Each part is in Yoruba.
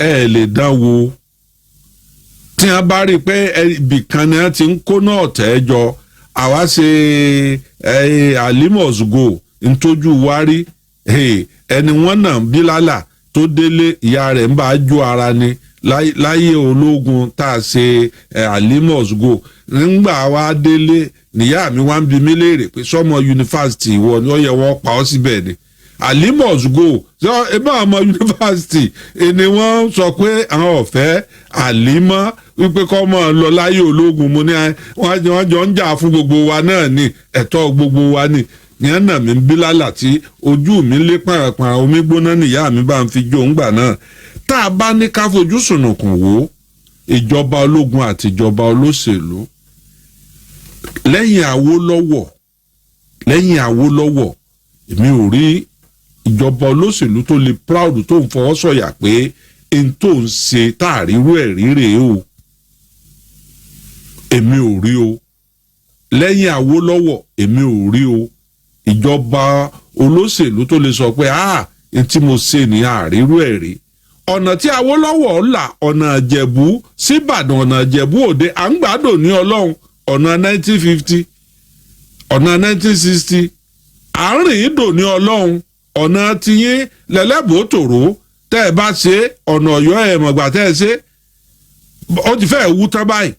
Ẹ lè dán wo tí wọ́n bá rí i pé ibìkan ni wọ́n ti ń kó náà tẹ́ jọ. Àwa ṣe Ali must go, ntójú wa rí. Ẹni wọ́n náà bílálà tó délé, ìyá rẹ̀ ń bá a jó ara ni láyé ológun tá a ṣe Ali must go. Nígbà wa délé, níyà mi wá ń bi mí léèrè pé sọmọ yunifásitì ìwọ ni ó yẹ wọ́n pa ọ́ síbẹ̀ ni. Ali must go, ebe àwọn ọmọ yunifásitì ni wọ́n sọ pé àwọn ọ̀fẹ́ àlímọ́ wípé kọ́ mọ́ ọ lọ láyé ológun. Mo ní wọ́n jọ ń jà fún gbogbo wa náà ni, ẹ̀tọ́ gbogbo wa ni. Yẹn nà mí bílálà tí ojú mi lé pàràpàrà, omi gbóná nìyá mi bá ń fi jó ńgbà náà. Tá a bá ní ká fojú sùnùkùn wò, ìjọba ológun àti ìjọba olóṣèlú lẹ́yìn Awólọ́wọ̀, lẹ́yìn Awólọ́wọ̀, èmi ò rí ìjọba olóṣèlú tó lè proud, tó ń fọwọ́ sọ̀yà pé n tó ń ṣe táàrírú ẹ̀ rí rèé o. Èmi ò rí o. Lẹ́yìn Awólọ́wọ̀, èmi ò rí o, ìjọba olóṣèlú tó lè sọ pé, "Ah, n tí mo ṣe ní àrírú ẹ̀ rí." Ọ̀nà tí Awólọ́wọ̀ là, ọ̀nà Ìjẹ̀bú síbàdàn, ọ̀nà Ìjẹ̀bú Òde, à ń gbádùn ní Ọlọ́run. Ọ̀nà 1950, ọ̀nà 1960, àárín ìdò ní Ọlọ́run. Ọ̀nà tiyín lẹ́lẹ́bùú tòró tẹ́ ẹ bá ṣe ọ̀nà Ọ̀yọ́, ẹ̀ mọ̀gbà tẹ́ ẹ ṣe, ó ti fẹ́ẹ̀ wú tán báyìí.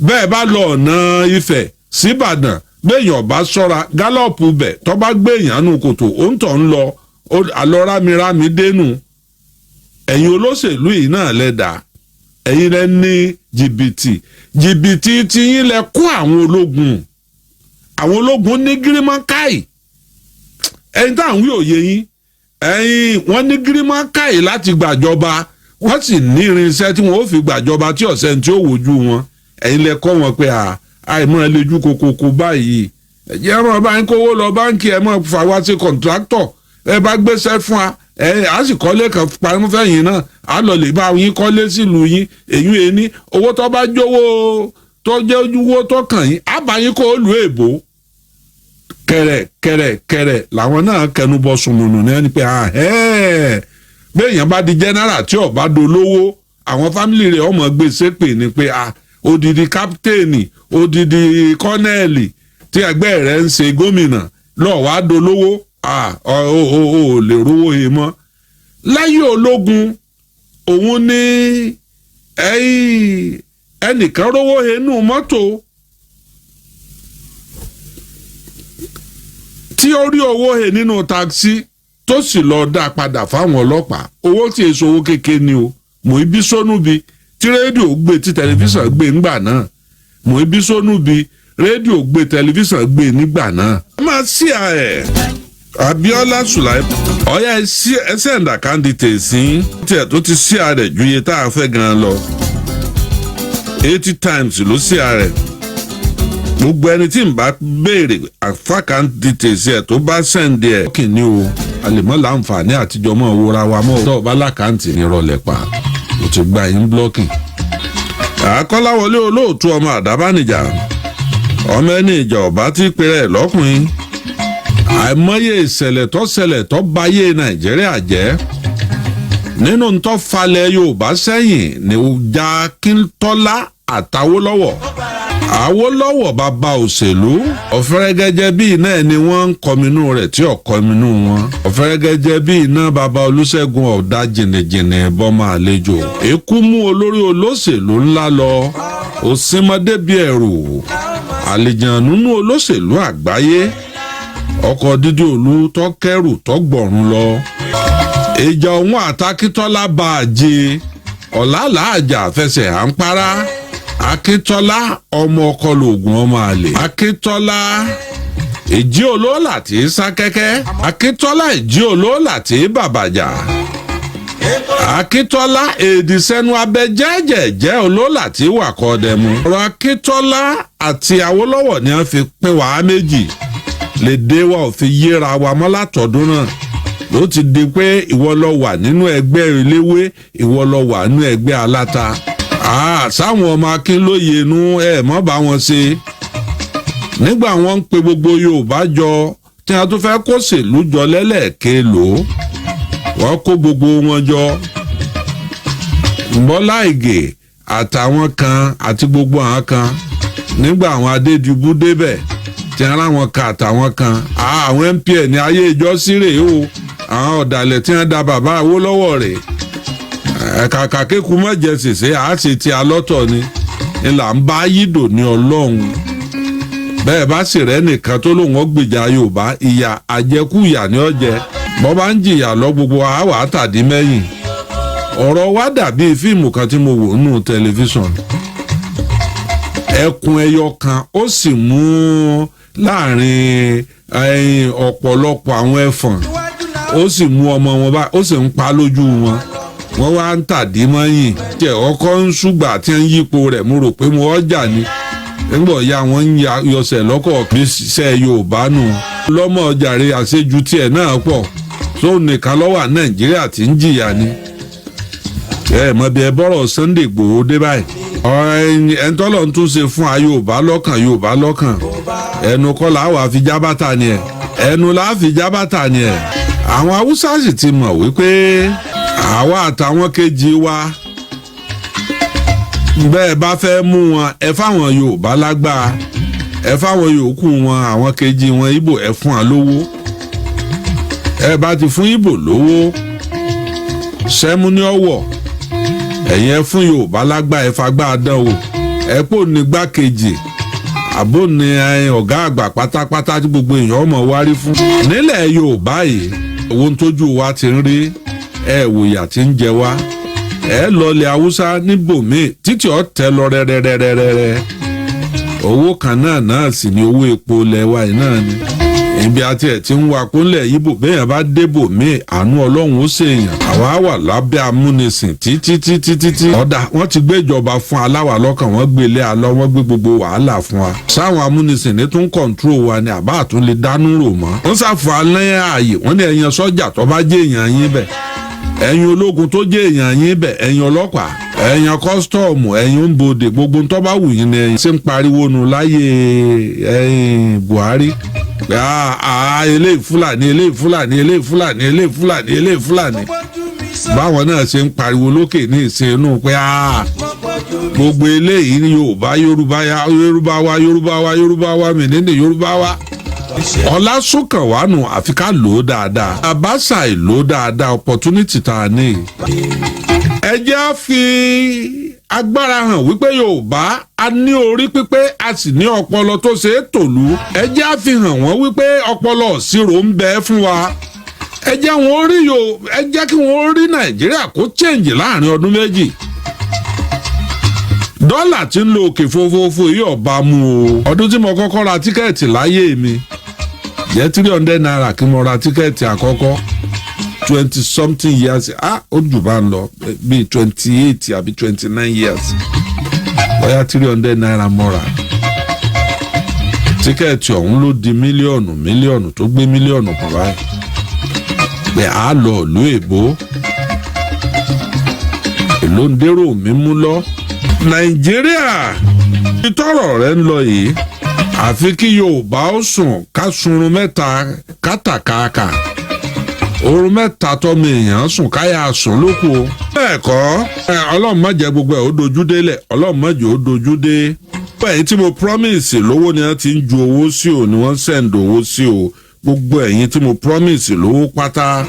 Bẹ́ẹ̀ bá lọ ọ̀nà Ifẹ̀ síbàdàn, béèyàn bá ṣọ́ra, gallop bẹ̀ tó bá gbéyàn nù kòtò, ó ń tọ̀ ń lọ àlọ́ rámirámi dénú. Ẹ̀yin olóṣèlú yìí náà lẹ́dà, ẹ̀yin lẹ ní jìbìtì. Jìbìtì tiyín lẹ kó àwọn ológun. Àwọn ológun ní gírímọ́káì. Ẹ̀yin tá à ń wí òye yín, ẹ̀yin wọ́n ní gírímọ́káì láti gbàjọba, wọ́n sì ní irinṣẹ́ tí wọ́n ó fi gbàjọba tí ọ̀sẹ̀ tí ó wojú wọn. Ẹ̀yin lẹ kọ́ wọn pé àìmọ́ ẹlẹ́jú kokoko báyìí, ẹ̀jẹ̀ ẹ̀ máa bá ń kówó lọ báńkì, ẹ̀ máa fà wá sí contractor, ẹ bá gbéṣẹ́ fún wa, ẹ á sì kọ́lé kan pamọ́ fẹ́yìn náà, á lọ lè bá yín kọ́lé sílùú yín. Èyí ẹni owó tó bá jówó tó jẹ́ owó tó kàn yín, á bá yín kó lù èbó. Kẹrẹ kẹrẹ kẹrẹ làwọn náà kẹnu bọ sùnmùnù ní ẹni pé béèyàn bá di general tí ó bá dolówó, àwọn family rẹ̀ ọmọ gbé sépè ni pé odidi captain, odidi colonel tí ẹgbẹ́ rẹ̀ ń ṣe gómìnà lọ́ọ̀ wá dolówó, ò lè rówó he mọ́. Láyé ológun, òun ní ẹnìkan rówó he nù mọ́tò tí ó rí owó he nínú taxi, tó sì lọ dá padà fáwọn ọlọ́pàá. Owó tí èso owó kékeré ni o. Mò ń bí sónú bi tí rédíò gbé, tí tẹlifíṣàn gbé ńgbà náà. Mò ń bí sónú bi, rédíò gbé, tẹlifíṣàn gbé nígbà náà. Ẹ máa sí ẹ Abiola Sulai ọyá ẹsẹ ẹ̀ǹdà candidate sí tiẹ̀ tó ti sí ààrẹ ju iye tá a fẹ́ gan lọ. 80 times ló sí ààrẹ. Gbogbo ẹni tí n bá béèrè àfa candidate ẹ̀ tó bá send ẹ̀ kìíní o, a lè mọ́ láǹfààní àtijọ́ mọ́ wúra wa mọ́. Tó o bá l'account ní ìrọ̀lẹ́ pa, o ti gba yín blocking. Àkọ́láwọlé olóòtú, ọmọ àdábánijà, ọmọ ẹni ìjà ọba tí pèrè lọ́kùnrin. Àìmọye ìṣẹ̀lẹ̀ tó ṣẹlẹ̀ tó bayé Nàìjíríà jẹ́. Nínú tó falẹ̀ Yorùbá sẹ́yìn ní ìjà Akíntọ́lá àtàwólọ́wọ̀. Àwólọ́wọ̀ bàbá òṣèlú, ọ̀fẹ́rẹ́gẹ́jẹ́ bíi náà ni wọ́n ń kọminú rẹ̀ tí ò kọminú wọn. Ọ̀fẹ́rẹ́gẹ́jẹ́ bíi iná bàbá Olúṣẹ́gun ọ̀dà jìnnìjìnnì bọ́mọ àlejò. Èkú mú olórí olóṣèlú ńlá lọ, òsínmọdé bíi ẹ̀rù àlejànú olóṣèlú àgbáyé, ọkọ̀ dídí òlu tọ́kẹ́rù tọ́gbọ̀rún lọ. Ìjà òun àtàkítọ́lá bá a jẹ ọ̀làlà àjà fẹsẹ̀ à ń para. Akíntọ́lá ọmọ ọkọ lóògùn ọmọ àlè. Akíntọ́lá ìjí olóòlà tí í sá kẹ́kẹ́. Akíntọ́lá ìjí olóòlà tí í bàbàjà. Akíntọ́lá èdè sẹ́nu abẹ jẹ́jẹ̀jẹ́ olóòlà tí wà kọ́ dẹmu. Ọ̀rọ̀ Akíntọ́lá àti Awólọ́wọ̀ ni wọ́n fi pín wàá méjì, lè dé wa ò fi yéra wa mọ́. Látọ̀dún náà ló ti di pé ìwọ lọ wà nínú ẹgbẹ́ eléwé, ìwọ lọ wà nínú ẹgbẹ́ aláta. Sáwọn ọmọ Akínlóye inú ẹ mọ́ bá wọn ṣe. Nígbà wọn ń pe gbogbo Yorùbá jọ tí a tún fẹ́ kó ṣèlú jọ lẹ́lẹ́ẹ̀kẹ́ lò ó, wọ́n kó gbogbo wọn jọ. Bọ́lá Ìgè àtàwọn kan àti gbogbo àwọn kan nígbà àwọn Adédìbú débẹ̀ tí ara wọn kan àtàwọn kan, àwọn MPN ní ayé ìjọ sí rèé o, àwọn ọ̀dàlẹ̀ tí wọ́n da bàbá Awólọ́wọ̀ rèé. Kàkà kéku má jẹ sèse, àá ṣe ti alọ́tọ̀ ni ńlá ń bá yídò ní Ọlọ́run. Bẹ́ẹ̀ bá sì rẹ́ nìkan tó lóun ó gbèjà Yorùbá, ìyà àjẹkù ìyà ni ó jẹ. Bọ́ bá ń jìyà lọ, gbogbo àwa àtàdí mẹ́yìn. Ọ̀rọ̀ wa dàbí fíìmù kan tí mo wò nínú tẹlifíṣàn. Ẹkùn ẹyọ kan ó sì mú láàrin ọ̀pọ̀lọpọ̀ àwọn ẹfọ̀n, ó sì mú ọmọ wọn bá, ó sì ń pa lójú wọn, wọ́n wá ń tàdí mọ́yìn. Jẹ́ ọkọ̀ ń ṣùgbà tí ń yípo rẹ̀, mo rò pé mo ọjà ni. Nígbà ya wọ́n ń yọsẹ̀ lọ́kọ̀ bí iṣẹ́ Yorùbá nù lọ́mọ jàre. Àṣejù tiẹ̀ náà pọ̀ tó nìkan lọ́wọ́ Nàìjíríà tí ń jìyà ni. Ẹ mọ bí ẹ bọ́rọ̀ Sunday Igboho dé báyìí, ẹ̀ńtọ́lọ̀ ń tún ṣe fún a Yorùbá lọ́kàn, Yorùbá lọ́kàn. Ẹnu kọ́ la wà fi jábàtà ni ẹ̀, ẹnu la fi jábàtà ni ẹ̀. Àwọn Haúsá sì ti mọ̀ wípé àwa àtàwọn kejì wa, bẹ́ẹ̀ bá fẹ́ mú wọn, ẹ fáwọn Yorùbá lágbára, ẹ fáwọn yòókù wọn, àwọn kejì wọn Ìgbò, ẹ fún wọn lówó. Ẹ bá ti fún Ìgbò lówó, sẹ́mú ní ọ̀wọ̀. Ẹ̀yin ẹ fún Yorùbá lágbára, ẹ fagbá dán o. Ẹ pò ní gbákejì àbò ní ọ̀gá àgbà pátápátá tí gbogbo èèyàn ọmọ wárí fún. Nílẹ̀ Yorùbá yìí, ohun tójú wa ti ń rí, ẹ wòyà tí ń jẹ wá. Ẹ lọlẹ̀ Haúsá níbòmíì títí ọ̀ tẹ lọ rẹ́rẹ́rẹ́rẹ́rẹ́. Owó kan náà sì ni owó epo lẹ́wà yìí náà ni ibi àti ẹ̀ tí ń wa kúnlẹ̀ Ibo. Béèyàn bá débò míì, àánú Ọlọ́run ó ṣèyàn. Àwa wà lábẹ́ amúnisìn títí títí títí. Ọ̀dà wọ́n ti gbé ìjọba fún aláwa lọ́kàn, wọ́n gbé ilé alọ́, wọ́n gbé gbogbo wàhálà fún wa. Sáwọn amúnisìn ní tún control wa ni àbá àtún lè dánú rò mọ́. Wọ́n ṣàfù alẹ́ ààyè, wọ́n ní ẹ̀yàn sọ́jà tó bá jẹ́ èèyàn yín bẹ̀, ẹ̀yin ológun tó jẹ́ èèyàn yín bẹ̀, ẹ̀yin ọlọ́pàá, ẹ̀yin custom, ẹ̀yin ń bodè, gbogbo tó bá wù yín ni ẹ̀yin ṣe ń pariwo nù láyé ẹ̀yin Buhari. Eléyìí Fúlàní, eléyìí Fúlàní, eléyìí Fúlàní, eléyìí Fúlàní, eléyìí Fúlàní. Báwọn náà ṣe ń pariwo lókè ní ìsìn inú pé gbogbo eléyìí ní Yorùbá, Yorùbá, Yorùbá wa, Yorùbá wa, Yorùbá wa, mìíràn Yorùbá wa. Ọlásùnkànwánu, àfi ká lò ó dáadáa. Àbáṣà ìlò dáadáa, opportunity tá a ní. Ẹ jẹ́ á fi agbára hàn wípé Yorùbá a ní orí pípé, a sì ní ọpọlọ tó ṣe é tòlú. Ẹ jẹ́ á fi hàn wọ́n wípé ọpọlọ ìṣirò ń bẹ fún wa. Ẹ jẹ́ wọn rí yo, ẹ jẹ́ kí wọ́n rí Nàìjíríà kó change láàrin ọdún 2. Dọ́là tí ń lo òkè fofofo yìí ọba mu o. Ọdún tí mo kọ́kọ́ ra ticket láyé mi jẹ́ ₦300 kí mo ra ticket àkọ́kọ́, 20 something years, ó jù bá ń lọ, bíi 28 àbí 29 years. Bóyá ₦300 mo rà ticket ọ̀hún, ló di mílíọ̀nù mílíọ̀nù, tó gbé mílíọ̀nù kan báyìí pé a lọ ìlú èbó. Èló ń dérò mi mú lọ Nàìjíríà? Ìtọ́rọ̀ rẹ̀ ń lọ yìí, àfi kí Yorùbá ó sùn, ká sunrun mẹ́ta kátàkàkà, oorun mẹ́ta tọ́mọ èèyàn sùn, káyà sùn lóko o. Bẹ́ẹ̀ kọ́, Ọlọ́run má jẹ́ gbogbo ẹ̀ ó dojú délẹ̀, Ọlọ́run má jẹ́ ó dojú dé. Gbogbo ẹ̀yin tí mo promise lówó ni wọ́n ti ń ju owó sí o, ni wọ́n send owó sí o. Gbogbo ẹ̀yin tí mo promise lówó pátá,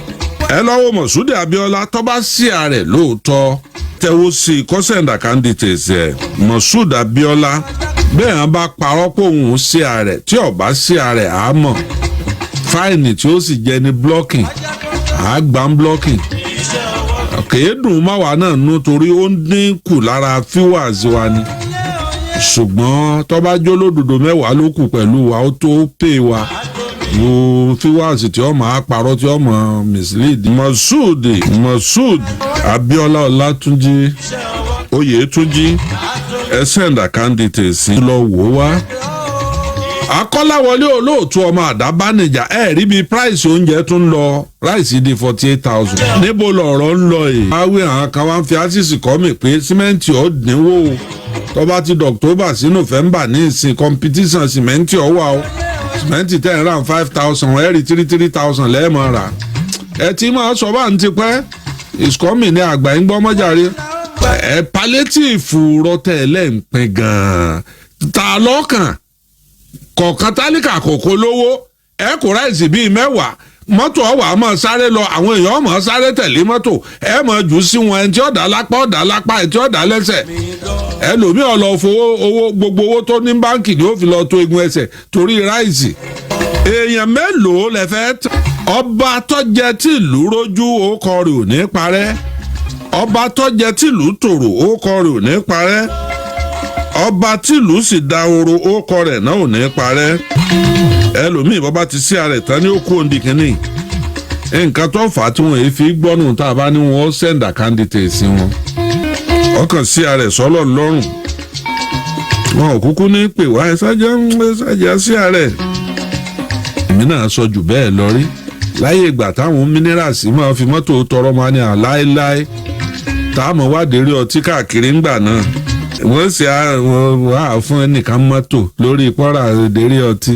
ẹ lọ́wọ́ Mọ̀súdì Abíọ́lá tó bá sí ààrẹ lóòótọ́, tẹ́wọ́ sí i, kó send account details ẹ̀. Mọ̀súdì Abíọ́lá, bẹ́ẹ̀ hàn bá parọ́ pé òun sí ààrẹ, tí ó bá sí ààrẹ, á mọ̀ fine tí ó sì jẹ ní blocking, àgbà ń blocking. Kèédùn máwa náà nú torí ó ń dínkù lára viewers wa ni, ṣùgbọ́n tó bá jó lódodo, 10 ló kù pẹ̀lú wa, ó tó pè wa wo viewers tí ó máa parọ́, tí ó máa mislead. Moshood Abiola Ọlátúnjí Oyètúnjí, ẹ send account details sí lọ wò wá. Akọ́láwọlé Olóòtú ọmọ àdábánijà, ẹ rí bí price oúnjẹ tún lọ, rice di 48,000. Níbo lọ̀rọ̀ ń lọ yìí? Wáwí àwọn kan wá ń fi ásìsì kọ́ mi pé símẹ́ǹtì ọ̀ dínwó o. Tó bá ti October sí November ní ìsìn, competition símẹ́ǹtì ọ̀ wà o. Símẹ́ǹtì tẹ̀ ń rà 5,000, ẹ̀ rí three three thousand lẹ́ẹ̀mọ́ rà. Ẹ ti máa sọ bá ń ti pẹ́, ìsọ́mì ní àgbà ń gbọ́ mọ́jàre. Ẹ palliative rọtẹ ẹlẹ́ǹpin gan-an ta lọ́kàn kọ̀ọ̀kan, tálíkà kòkó lówó. Ẹ kó rice bíi 10, mọ́tò ọ̀wà máa sáré lọ, àwọn èèyàn máa sáré tẹ̀lé mọ́tò, ẹ máa jù sí wọn. Ẹni tí ọ̀dà lápá, ọ̀dà lápá, ẹni tí ọ̀dà lẹ́sẹ̀. Ẹlòmíì ó lọ fowó owó, gbogbo owó tó ní báǹkì ni ó fi lọ tó egun ẹsẹ̀ torí rice. Èèyàn mélòó lẹ fẹ́ tán? Ọba tọ́jẹ tìlú rójú, orúkọ rẹ̀ ò ní parẹ́. Ọba tọ́jẹ tìlú tòrò, orúkọ rẹ̀ ò ní parẹ́. Ọba tìlú sì dahoro, orúkọ rẹ̀ náà ò ní parẹ́. Ẹlòmíì, bọ́ba ti sí ara ẹ̀ tán ní òkú òǹdí kínní. Nǹkan tó fà á tí wọ́n èé fi gbọ́nù tá a bá ní wọ́n send candidate sí wọn, ọkàn sí ara ẹ̀ sọ́lọ̀ lọ́rùn, wọn ò kúkú ní pè wá. Ẹ ṣáájá, ẹ ṣáájá sí ara ẹ̀. Èmi náà sọ jù bẹ́ẹ̀ lọ rí láyé ìgbà táwọn minerals máa fi mọ́tò tọrọ máa ní àláéláé táàmù wádìí rí ọtí káàkiri ńgbà náà. Wọ́n sì á fún ẹnìkan mọ́tò lórí pọ́nrà dérí ọtí.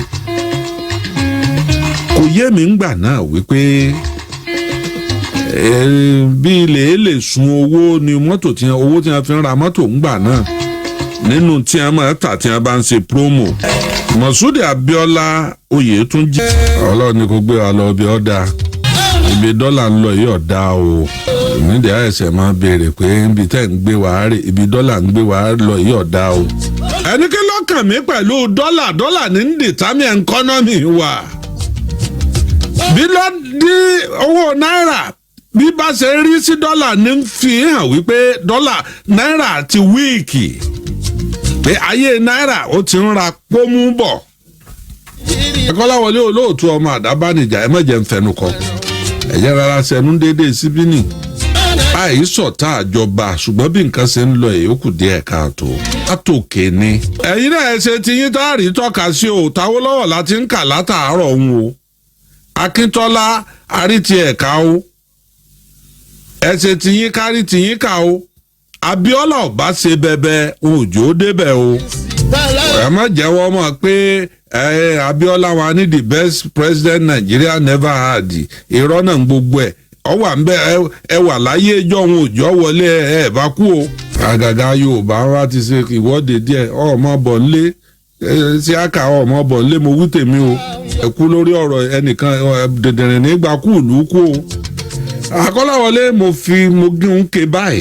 Kò yé mi ńgbà náà wípé bí ilé lè sun owó ni mọ́tò tí owó tí wọ́n fi ń ra mọ́tò ńgbà náà nínú tí wọ́n máa tà tí wọ́n bá ń ṣe promo. Mọ̀súdì Abíọ́lá Oyètúnjí, Ọlọ́run ni kò gbé wa lọ ibi ọ̀dà, ibi dọ́là ń lọ yìí ọ̀dà o. Nídìí àìsàn máa béèrè pé ibi tẹ́ ń gbé wàá rè, ibi dọ́là ń gbé wàá lọ yìí ọ̀dà o. Ẹni kí lọ́kàn mi pẹ̀lú dọ́là? Dọ́là ní ń determine economy wa. Bí lọ́ dí owó náírà bí bá ṣe rí sí dọ́là ní ń fi hàn wípé dọ́là náírà ti weak, pé ayé náírà ó ti ń ra pómú bọ̀. Ẹ̀kọ́láwọlé olóòtú, ọmọ àdábánijà, ẹ má jẹ́ ń fẹnu kọ, ẹ̀jẹ̀ rárá sẹ́nu déédéé síbí nì. Àìsọ̀tà àjọba, ṣùgbọ́n bí nǹkan ṣe ń lọ èyí ó kù díẹ̀ káàtó látòkè ni. Ẹ̀yin náà ẹ ṣe tiyín tá a rí tọ́ka sí o. Táwọ́lọ́wọ̀ láti ń kà látàárọ̀ òun o. Akíntọ́lá àrítì ẹ̀ka o. Ẹ ṣe tiyín kárí tiyín ká o. Abíọ́lá ọba ṣe bẹbẹ, òjò débẹ̀ o. Ẹ má jẹ́wọ́ mọ̀ pé Abíọ́lá wa ní the best president Nigeria never had. Irọ́ náà gbogbo ẹ̀ ọ wà ń bẹ. Ẹ wà láyé ẹjọ́ òun òjò wọlé, ẹ bá kú o. Àgàgà Yorùbá wa ti ṣe ìwọ́de díẹ̀, ọmọ bọ̀ nlé sí àkà, ọmọ bọ̀ nlé. Mo wí tèmi o. Ẹ kú lórí ọ̀rọ̀ ẹnìkan dẹ̀dẹ̀rẹ̀ nígbà kú ìlú kú o. Àkọ́láwọlé, mo fi mo gé ń ké báyìí.